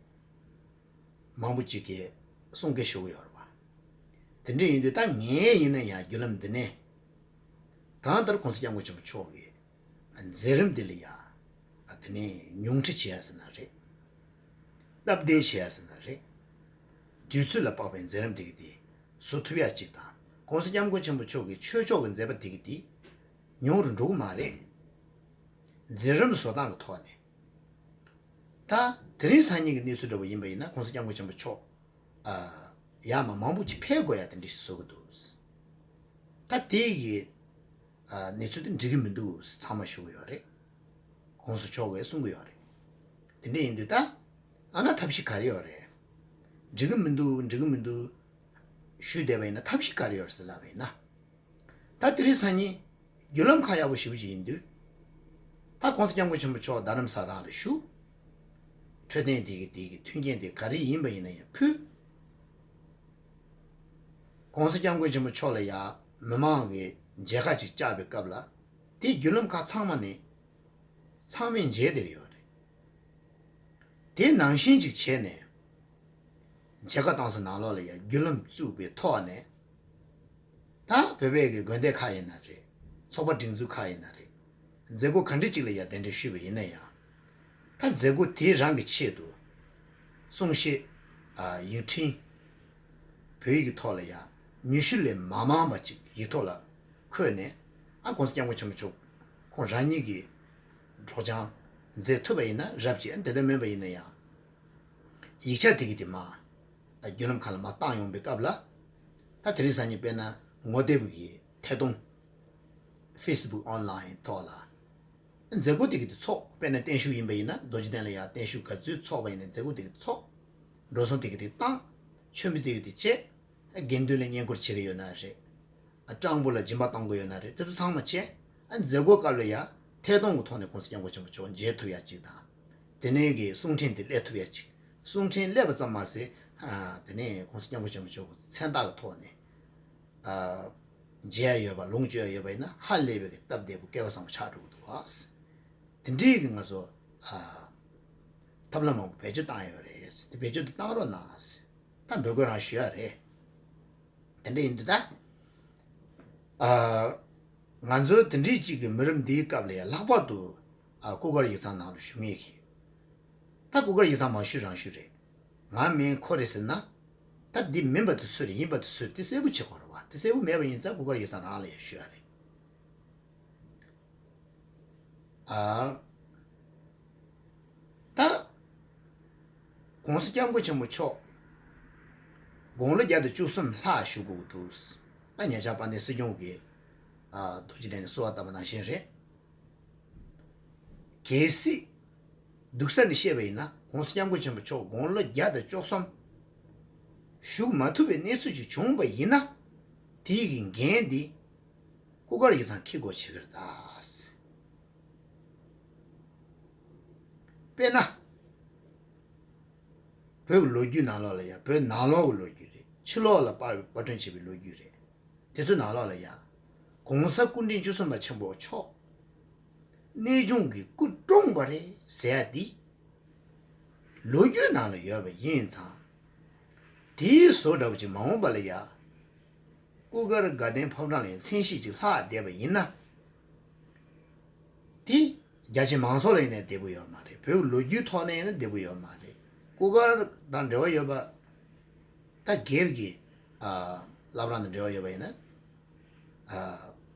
མང་པོ་ཅིག་གིས་གསུང་སྐད་ཤོར་གྱི་ཡོད་རེད་བ། དེ་འདྲ་ཡིན་དུས་ད་ངས་ཡིན་ན་ཡང་བརྒྱུད་ལམ་འདི་ནས། གང་ལྟར་༸གོང་ས་༸སྐྱབས་མགོན་ཆེན་པོ་མཆོག་གི་མཛད་རིམ་འདི་ལ་ཡ། དེ་ནས་ཉུང་འཕྲི་བྱེད་ཡ་ཟེར་ན་རེད། སྟབས་བདེ་བྱེད་ཡ་ཟེར་ན་རེད། དུས་ཚོད་ལ་དཔག་པའི་མཛད་རིམ་དེ་གི་དེ་བཟོ་ཐུབ་ཡ་གཅིག་དང་༸གོང་ས་༸སྐྱབས་མགོན་ཆེན་པོ་མཆོག་གི་ཆོས་ཕྱོགས་ཀྱི་མཛད་པ་དེ་གི་དེ་ཉུང་རུ་འགྲོ་གི་མ་རེད། མཛད་རིམ་བཟོ་སྟངས་ཀྱི་ཐོག་ནས། ད་དེ་རིང་སང་ཉིན་གྱི་གནས་ཚུལ་འདྲ་བོ་ཡིན་པ་ཡིན་ན་༸གོང་ས་༸སྐྱབས་མགོན་ཆེན་པོ་མཆོག་ཨ། ཡར་མར་མང་པོ་ཅིག་ཕེབས་དགོས་ཡ་དེ་འདྲ་ཞིག་བཟོ་གི་འདུག་ད་དེ་གི། ཨ། གནས་ཚུལ་དེ་འགྲིག་གི་མི་འདུག་ཚང་མ་ཞུ་གི་ཡོད་རེད། གོང་ས་མཆོག་གིས་གསུང་གི་ཡོད་རེད། དེ་འདྲ་ཡིན་དུས་ད། ཨ་ན་ཐབས་ཤེས་ག་རེ་ཡོད་རེད། འགྲིག་གི་མི་འདུག་འགྲིག་གི་མི་འདུག་ཞུས་བསྡད་པ་ཡིན་ན་ཐབས་ཤེས་ག་རེ་ཡོད་རེད་ཟེར་ལབ་པ་ཡིན་ན། ད་དེ་རིང་སང་ཉིན་བརྒྱུད་ལམ་ཁག་ཡག་པོ་ཞེ་པོ་ཅིག་ཡིན་དུས། ད་༸གོང་ས་༸སྐྱབས་མགོན་ཆེན་པོ་མཆོག་རྡ་རམ་ས་རང་ལ་བཞུགས། འཕྲོད་བསྟེན་དེ་གི་དེ་གི་མཐུན་རྐྱེན་དེ་ག་རེ་ཡིན་པ་ཡིན་ན་ཡང་ཕུལ། ༸གོང་ས་༸སྐྱབས་མགོན་ཆེན་པོ་མཆོག་ལ་ཡང་མི་མང་གི་མཇལ་ཁ་ཅིག་བཅར་བའི་སྐབས་ལ། དེ་བརྒྱུད་ལམ་ཁག་ཚང་མ་ནས་ཚང་མས་མཇལ་བསྡད་ཡོད་རེད། དེ་ནང་བཞིན་ཅིག་བྱས་ནས། མཇལ་ཁ་བཏང་ས་ནང་ལོགས་ལ་ཡང་བརྒྱུད་ལམ་བཙུགས་པའི་ཐོག་ནས། ད་བོད་པའི་གི་དགོན་སྡེ་ཁག་ཡིན་ན་རེད། ཚོགས་པ་སྒྲིག་འཛུགས་ཁག་ཡིན་ན་རེད། མཛད་སྒོ་ག་འདྲ་ཅིག་ལ་ཡང་གདན་འདྲེན་ཞུས་པ་ཡིན་ན་ཡང་། ད་མཛད་སྒོ་དེ་རང་གི་ཆེད་དུ། གསུང་བཤད། ཨ། ཡིག་འཕྲིན། བོད་ཡིག་གི་ཐོག་ལ་ཡང་ཉི་ཤུ་ལས་མ་མང་བ་ཅིག་ཡིག་ཐོག་ལ་འཁོད་ནས། ཨ། ༸གོང་ས་༸སྐྱབས་མགོན་ཆེན་པོ་མཆོག་ཁོང་རང་ཉིད་ཀྱིས་སྒྲོག་སྦྱང་མཛད་ཐུབ་པ་ཡིན་ན་རབ་ཅིག་ཨ། དེ་ལྟར་མིན་པ་ཡིན་ན་ཡང་། ཡིག་ཆ་དེ་གི་དེ་མ། བརྒྱུད་ལམ་ཁག་ལ་མར་བཏང་ཡོང་པའི་སྐབས་ལ། ད་དེ་རིང་སང་ཉིན་དཔེར་ན་ངོ་དེབ་ཀྱི་ཐད་གཏོང་། ཕེ་སི་བུག་ཨོན་ལའིན་ཐོག་ལ། མཛད་སྒོ་དེ་གི་དེ་ཚོགས། དཔེར་ན་བརྟན་བཞུགས་ཡིན་པ་ཡིན་ན་རྡོ་རྗེ་གདན་ལ་ཡང་བརྟན་བཞུགས་ག་ཚོད་ཚོགས་པ་ཡིན་ན་མཛད་སྒོ་དེ་གི་དེ་ཚོགས། འགྲོ་སོང་དེ་གི་དེ་བཏང་། མཆོད་མེ་དེ་གི་དེ་བཅད། དགེ་འདུན་ལ་བསྙེན་བཀུར་བྱེད་ཀྱི་ཡོད་ན་རེད། སྤྲང་པོ་ལ་སྦྱིན་པ་གཏོང་གི་ཡོད་ན་རེད། དེ་ཚོ་ཚང་མ་བྱས། ཨ། མཛད་སྒོ་སྐབས་ལ་ཡ་ཐད་གཏོང་གི་ཐོག་ནས་༸གོང་ས་༸སྐྱབས་མགོན་ཆེན་པོ་མཆོག་མཇལ་ཐུབ་ཡ་གཅིག་དང་། དེ་ནས་གི་གསུང་འཕྲིན་དེ་སླེབས་ཐུབ་ཡ་གཅིག་གསུང་འཕྲིན་སླེབས་པ་ཙམ་མ་ཟད། ཨ། དེ་ནས་༸གོང་ས་༸སྐྱབས་མགོན་ཆེན་པོ་མཆོག་གི་མཚན་རྟགས་ཀྱི་ཐོག་ནས། ཨ། མཇལ་ཡ་ཡོད་པ་ལོངས་སྤྱོད་ཡ་ཡོད་པ་ཡིན་ན་ཧ་ལས་པའི་གི་སྟབས་བདེ་པོ་སྐལ་བ་བཟང་པོ་ཆགས་འགྲོ་གི་འདུག་ཨ། དེ་འདྲའི་གི་ང་ཚོ། ཨ། ཐབས་ལམ་མང་པོ་བེད་སྤྱོད་བཏང་ཡོད་རེད། དེ་བེད་སྤྱོད་དེ་བཏང་རོགས་གནང་། ད་འབོད་སྐུལ་རང་ཞུ་ཡ་རེད། དེ་འདྲ་ཡིན་དུས་ད། ཨ། ང་ཚོའི་དེ་འདྲའི་གཅིག་གི་མི་རབས་འདིའི་སྐབས་ལ་ཡང་ལྷག་པར་དུ། ཨ། སྐུ་དཀར་ཡིག་ཚང་ནང་ལ་བཞུགས་མཁན་གྱི། ད་སྐུ་དཀར་ཡིག་ཚང་མང་ཤོས་རང་ཤོས་རེད། ང་མིན་ཁོ་རེད་ཟེར་ན། ད་འདི་མིན་པ་དེ་སུ་རེད། ཡིན་པ་དེ་སུ་རེད། དེ་གསལ་པོ་བྱེད་དགོས་རེད་བ། དེ་གསལ་པོ་མེད་པ་ཡིན་ཙང་སྐུ་དཀར་ཡིག་ཚང་རང་ལ་ཡང་ཞུ་ཡ་རེད། ཨ། ད། ༸གོང་ས་༸སྐྱབས་མགོན་ཆེན་པོ་མཆོག་ དགུང་ལོ་བརྒྱ་དང་བཅུ་གསུམ་ལྷག་བཞུགས་དགོས་འདུག་ད་ཉེ་ཆར་དཔལ་ལྡན་སྲིད་སྐྱོང་གིས་ཨ་རྡོ་རྗེ་གདན་ནས་གསོལ་བ་བཏབ་པ་ནང་བཞིན་རེད། གལ་སྲིད་སྡུག་ས་ནས་བཤད་པ་ཡིན་ན་༸གོང་ས་༸སྐྱབས་མགོན་ཆེན་པོ་མཆོག་དགུང་ལོ་བརྒྱ་དང་བཅུ་གསུམ་བཞུགས་མ་ཐུབ་པའི་གནས་ཚུལ་ཅིག་བྱུང་བ་ཡིན་ན། དེའི་གི་འགན་འདི་སྐུ་སྒེར་ཡིག་ཚང་འཁྱེར་དགོས་བྱེད་ཀྱི་རེད་ད། དཔེར་ན། བོད་ཀྱི་ལོ་རྒྱུས་ནང་ལོགས་ལ་ཡ་བོད་ནང་ལོགས་ཀྱི་ལོ་རྒྱུས་རེད། ཕྱི་ལོགས་ལ་པར་པར་སྐྲུན་བྱས་པའི་ལོ་རྒྱུས་རེད། དེ་ཚོའི་ནང་ལོགས་ལ་ཡ། ༸གོང་ས་སྐུ་ཕྲེང་བཅུ་གསུམ་པ་ཆེན་པོ་མཆོག་གནས་ཆུང་གི་སྐུ་བཀྲོངས་པ་རེད་ཟེར་ཡ་འདི། ལོ་རྒྱུས་ནང་ལ་ཡོད་པ་ཡིན་ཙང་། དེའི་བཟོ་འདྲ་བོ་ཅིག་མ་འོངས་པ་ལ་ཡ། སྐུ་སྒེར་དགའ་ལྡན་ཕོ་བྲང་ལ་ཡང་མཚན་ཤས་ཅིག་ལྷག་བསྡད་པ་ཡིན་ན། དེ་རྒྱ་ཆེ་མང་ཚོགས་ལ་ཡིན་ནའི་བདེ་པོ་ཡོད་མ་རེད། བོད་ལོ་རྒྱུས་ཐོག་ནས་ཡིན་ན་བདེ་པོ་ཡོད་མ་རེད། སྐུ་སྒེར་དང་འབྲེལ་བ་ཡོད་པ། ད་སྒེར་གྱི་ཨ་བླ་བྲང་དང་འབྲེལ་བ་ཡོད་པ་ཡིན་ན་ཨ་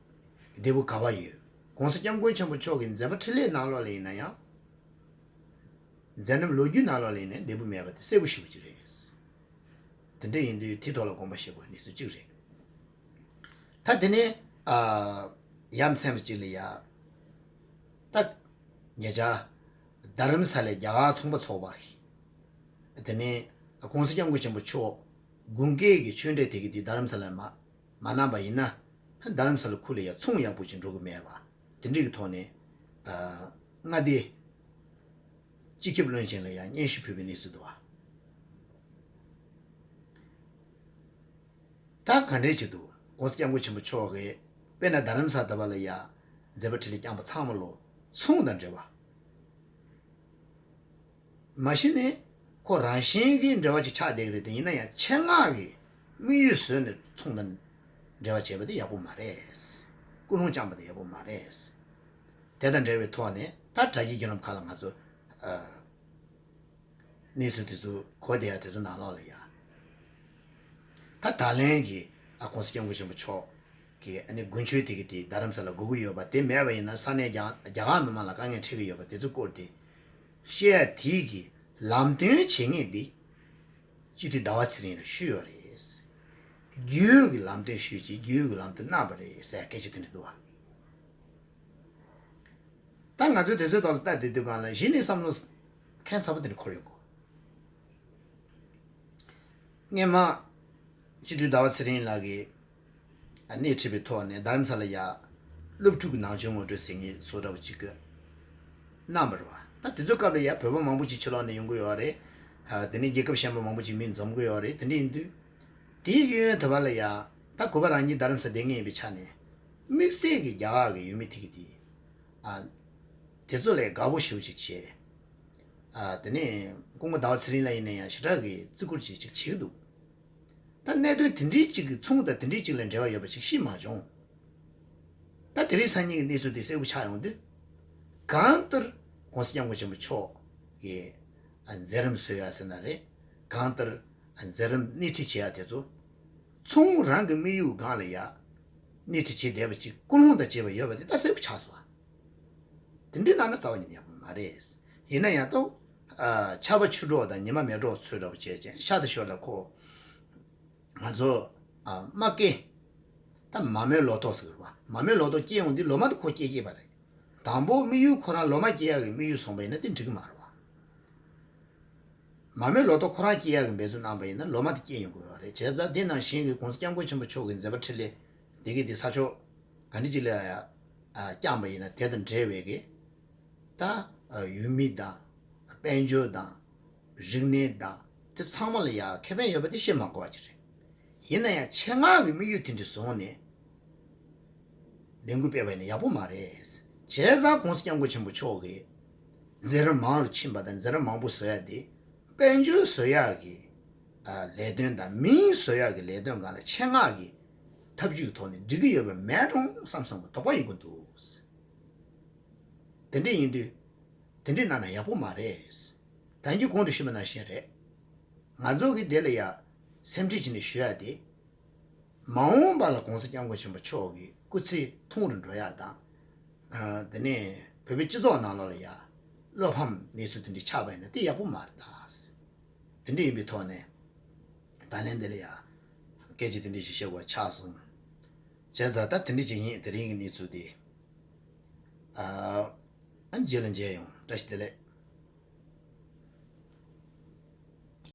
བདེ་པོ་ག་པར་ཡོད། ༸གོང་ས་༸སྐྱབས་མགོན་ཆེན་པོ་མཆོག་གི་མཛད་པ་འཕྲིན་ལས་ནང་ལོགས་ལ་ཡིན་ན་ཡང་། མཛད་རྣམ་ལོ་རྒྱུས་ནང་ལོགས་ལ་ཡིན་ན་བདེ་པོ་མེད་པ་དེ་གསལ་པོ་ཞེ་པོ་ཅིག་རེད། དེ་འདྲ་ཡིན་དུས་དེ་ཐོག་ལ་དགོངས་པ་བཞེས་དགོས་གནས་ཚུལ་གཅིག་རེད། ད་དེ་ནས་ཨ་ཡ་མཚན་པ་གཅིག་ལ་ཡ། ད་ཉེ་ཆར་རྡ་རམ་ས་ལའི་རྒྱ་གར་ཚོང་པ་ཚོགས་པ་གིས། དེ་ནས་༸གོང་ས་༸སྐྱབས་མགོན་ཆེན་པོ་མཆོག་དགུན་ཁའི་གི་ཆོས་འབྲེལ་དེ་གི་དེ་རྡ་རམ་ས་ལ་མ་མ་གནང་པ་ཡིན་ན། རྡ་རམ་ས་ལ་ཁུལ་ལ་ཡ་ཚོང་ཡག་པོ་ཅིག་འགྲོ་གི་མེད་པ། དེ་འདྲའི་གི་ཐོག་ནས་ཨ་མངའ་སྡེ་སྤྱི་ཁྱབ་བློན་ཆེན་ལ་ཡང་སྙན་ཞུ་ཕུལ་བའི་གནས་ཚུལ་འདུག་བ། ད་ག་འདྲས་བྱེད་འདུག ༸གོང་ས་༸སྐྱབས་མགོན་ཆེན་པོ་མཆོག་གིས་དཔེར་ན་རྡ་རམ་ས་ད་བ་ལ་ཡ་མཛད་པ་འཕྲིན་ལས་བསྐྱངས་པ་ཚང་མ་ལོ་ཚོང་དང་འབྲེལ་བ། མ་གཞི་ནས་ཁོ་རང་བཞིན་གྱི་འབྲེལ་བ་ཅིག་ཆགས་བསྡད་ཀྱི་རེད་དེ། ཡིན་ན་ཡང་ཆེད་མངགས་ཀྱིས་དམིགས་ཡུལ་བཟོས་ནས་ཚོང་དང་འབྲེལ་བ་བྱས་པ་དེ་ཡག་པོ་མ་རེད། ཀུན་སློང་བཅངས་པ་དེ་ཡག་པོ་མ་རེད། དེ་དང་འབྲེལ་བའི་ཐོག་ནས་ད་དྲ་རྒྱའི་བརྒྱུད་ལམ་ཁག་ལ་ང་ཚོ་ཨ་གནས་ཚུལ་དེ་ཚོ་གོ་བསྡད་ཡ་དེ་ཚོ་ནང་ལོགས་ལ་ཡ། ད་ད་ལན་གྱི་ཨ་༸གོང་ས་༸སྐྱབས་མགོན་ཆེན་པོ་མཆོག་གི་ཨ་ནི་དགུན་ཆོས་དེ་གི་དེ་རྡ་རམ་ས་ལ་དགོས་ཀྱི་ཡོད་པ་དེ་མེད་པ་ཡིན་ན་ས་གནས་རྒྱ་རྒྱ་གར་མི་མང་ལ་དཀའ་ངལ་འཕྲད་ཀྱི་ཡོད་པ་དེ་ཚོ་སྐོར་དེ་བཤད་ཡ་དེ་གི་ལམ་སྟོན་བྱེད་མཁན་དེ་སྤྱི་འཐུས་ཟླ་བ་ཚེ་རིང་ལ་ཞུས་ཡོད་རེད། རྒྱུས་ཡོད་ཀྱི་ལམ་སྟོན་ཞུས་ཀྱིས་རྒྱུས་ཡོད་ཀྱི་ལམ་སྟོན་གནང་བ་རེད་ཟེར་སྐད་ཆ་དེ་འདྲ་འདུག་བ། ད་ང་ཚོས་དེ་ཚོའི་ཐོག་ལ་ལྟ་བསྡད་དུས་སྒང་ལ་གཞི་ནས་བསམ་བློ་ཁྱད་མཚར་པོ་དེ་འདྲ་འཁོར་ཡོང་གོ། སྔོན་མ་སྤྱི་འཐུས་ཟླ་བ་ཚེ་རིང་ལགས་ཀྱིས་སྣེ་ཁྲིད་པའི་ཐོག་ནས་རྡ་རམ་ས་ལ་ཡ་སློབ་ཕྲུག་གི་ནང་ཆོས་ངོ་སྤྲོད་ཟེར་མཁན་བཟོ་འདྲ་བོ་ཅིག་གི་གནང་བ་རེད་བ། ད་དེ་ཚོའི་སྐབས་ལ་ཡ་བོད་པ་མང་པོ་ཅིག་ཕྱི་ལོགས་ནས་ཡོང་གི་ཡོད་རེད། ཨ་དེ་ནས་རྒྱལ་ཁབ་གཞན་པ་མང་པོ་ཅིག་མི་འཛོམས་གི་ཡོད་རེད། དེ་འདྲ་ཡིན་དུས། དེའི་གཡས་གཡོན་དེ་བ་ལ་ཡ་ད་གུས་པ་རང་ཉིད་རྡ་རམ་ས་བསྡད་མཁན་ཡིན་པའི་ཆ་ནས། དམིགས་བསལ་གྱི་རྒྱ་གར་གྱི་ཡུལ་མི་དེ་གི་དེ། ཨ་དེ་ཚོ་ལས་དགའ་པོ་ཞེ་པོ་ཅིག་བྱས། ཨ་དེ་ནས་སྐུ་ངོ་ཟླ་བ་ཚེ་རིང་ལགས་ཡིན་ན་ཡང་ཞེ་དྲག་གི་བརྩི་བཀུར་ཅིག་ཅིག་བྱེད་ཀྱི་འདུག་ད་གནད་དོན་དེ་འདྲའི་ཅིག་གི་ཚོང་དང་དེ་འདྲའི་ཅིག་ལ་འབྲེལ་བ་ཡོད་པ་ཅིག་ཤེས་མ་བྱུང་། ད་དེ་རིང་སང་ཉིན་གྱི་གནས་ཚུལ་དེ་གསལ་པོ་ཆགས་ཡོང་དུས། གང་ལྟར་༸གོང་ས་༸སྐྱབས་མགོན་ཆེན་པོ་མཆོག་གི་མཛད་རིམ་བཟོ་ཡ་ཟེར་ན་རེད། གང་ལྟར་མཛད་རིམ་སྣེ་ཁྲིད་བྱེད་ཡ་དེ་ཚོ། ཚོང་རང་གི་དམིགས་ཡུལ་སྒང་ལ་ཡ་སྣེ་ཁྲིད་བྱེད་བསྡད་པ་ཅིག་ཀུན་སློང་དང་བཅས་པ་ཡོད་པ་དེ་ད་གསལ་པོ་ཆགས་སོང་། དེ་འདྲའི་གནང་ན་རྩ་བ་ཉིད་ནས་ཡག་པོ་མ་རེད། ཡིན་ན་ཡང་ཏོ། ཨ་ཆར་པ་ཆུ་གྲོགས་དང་ཉི་མ་མེ་གྲོགས་ཚོད་འདྲ་པོ་བྱས་ཅན་ཤར་དང་ཤོར་ལ་ཁོ། ང་ཚོ་ཨ་མ་སྐྱེས། ད་མ་རྨོས་ལོ་ཏོག་ཟེར་གི་རེད་བ། མ་རྨོས་ལོ་ཏོག་སྐྱེས་ཡོང་དུས་ལོ་མ་དེ་ཁོ་སྐྱེ་སྐྱེས་པ་རེད། དང་པོ་དམིགས་ཡུལ་ཁོ་རང་ལོ་མ་སྐྱེ་ཡག་གི་དམིགས་ཡུལ་བཟུང་པ་ཡིན་ན་དེ་འགྲིག་གི་མ་རེད་བ། མ་རྨོས་ལོ་ཏོག་ཁོ་རང་སྐྱེ་ཡག་གི་འབད་བརྩོན་གནང་པ་ཡིན་ན་ལོ་མ་དེ་སྐྱེ་ཡོང་གི་ཡོད་རེད། བྱས་ཙང་དེ་ནང་བཞིན་གྱི་༸གོང་ས་༸སྐྱབས་མགོན་ཆེན་པོ་མཆོག་གི་མཛད་པ་འཕྲིན་ལས་དེ་གའི་དེ་ས་ཕྱོགས་ག་འདྲ་ཅིག་ལ་ཡ་ཡ་བསྐྱངས་པ་ཡིན་ན་དེ་དང་འབྲེལ་བའི་གི་ད་ཡུལ་མི་དང་དཔལ་འབྱོར་དང་རིག་གནས་དང་དེ་ཚང་མ་ལ་ཡ་ཁེ་ཕན་ཡོད་པ་དེ་བཤད་མ་དགོས་པ་ཅིག་རེད། ཡིན་ན་ཡང་ཆེད་མངགས་ཀྱི་དམིགས་ཡུལ་དེ་འདྲ་བཟུང་ནས་ལས་འགུལ་སྤེལ་བ་ཡིན་ན་ཡག་པོ་མ་རེད། བྱས་ཙང་༸གོང་ས་༸སྐྱབས་མགོན་ཆེན་པོ་མཆོག་གིས་མཛད་རིམ་མང་རུ་ཕྱིན་པ་དང་མཛད་རིམ་མང་པོ་བཟོ་ཡ་དེ་དཔལ་འབྱོར་བཟོ་ཡག་གི་ཨ་ལས་དོན་དང་མིང་བཟོ་ཡག་གི་ལས་དོན་སྒང་ལ་ཆེད་མངགས་ཀྱི་ཐབས་ཇུས་ཀྱི་ཐོག་ནས་འགྲིག་གི་ཡོད་པ་མེད་འགྲོ་བསམ་བསམ་གྱི་དོགས་པ་ཡོང་གི་འདུག་དེ་འདྲ་ཡིན་དུས། དེ་འདྲ་གནང་ན་ཡག་པོ་མ་རེད། ད་གིན་གོང་དུ་ཞུས་པ་ནང་བཞིན་རེད། ང་ཚོ་གི་དེ་ལ་ཡ་སེམས་ཁྲལ་བྱས་ནས་ཞུ་ཡ་དེ། མ་འོངས་པ་ལ་༸གོང་ས་༸སྐྱབས་མགོན་ཆེན་པོ་མཆོག་གི་སྐུ་ཚེ་ཐུང་རུ་འགྲོ་ཡ་དང་། ཨ་དེ་ནས་བོད་པའི་སྤྱི་ཚོགས་ནང་ལོགས་ལ་ཡ་བློ་ཕམ་གནས་ཚུལ་དེ་འདྲ་ཆགས་པ་ཡིན་ན་དེ་ཡག་པོ་མ་རེད་ད། དེ་འདྲ་ཡིན་པའི་ཐོག་ནས། ད་ལན་འདི་ལ་ཡ་སྐད་ཆ་དེ་འདྲ་ཞིག་བཤད་དགོས་ཆགས་སོང་། བྱས་ཙང་ད་དེ་འདྲ་ཅིག་ཡིན། དེ་རིང་གི་གནས་ཚུལ་དེ། ཨ། ཨ་ནི་རྗེས་ལ་མཇལ་ཡོང་། བཀྲ་ཤིས་བདེ་ལེགས།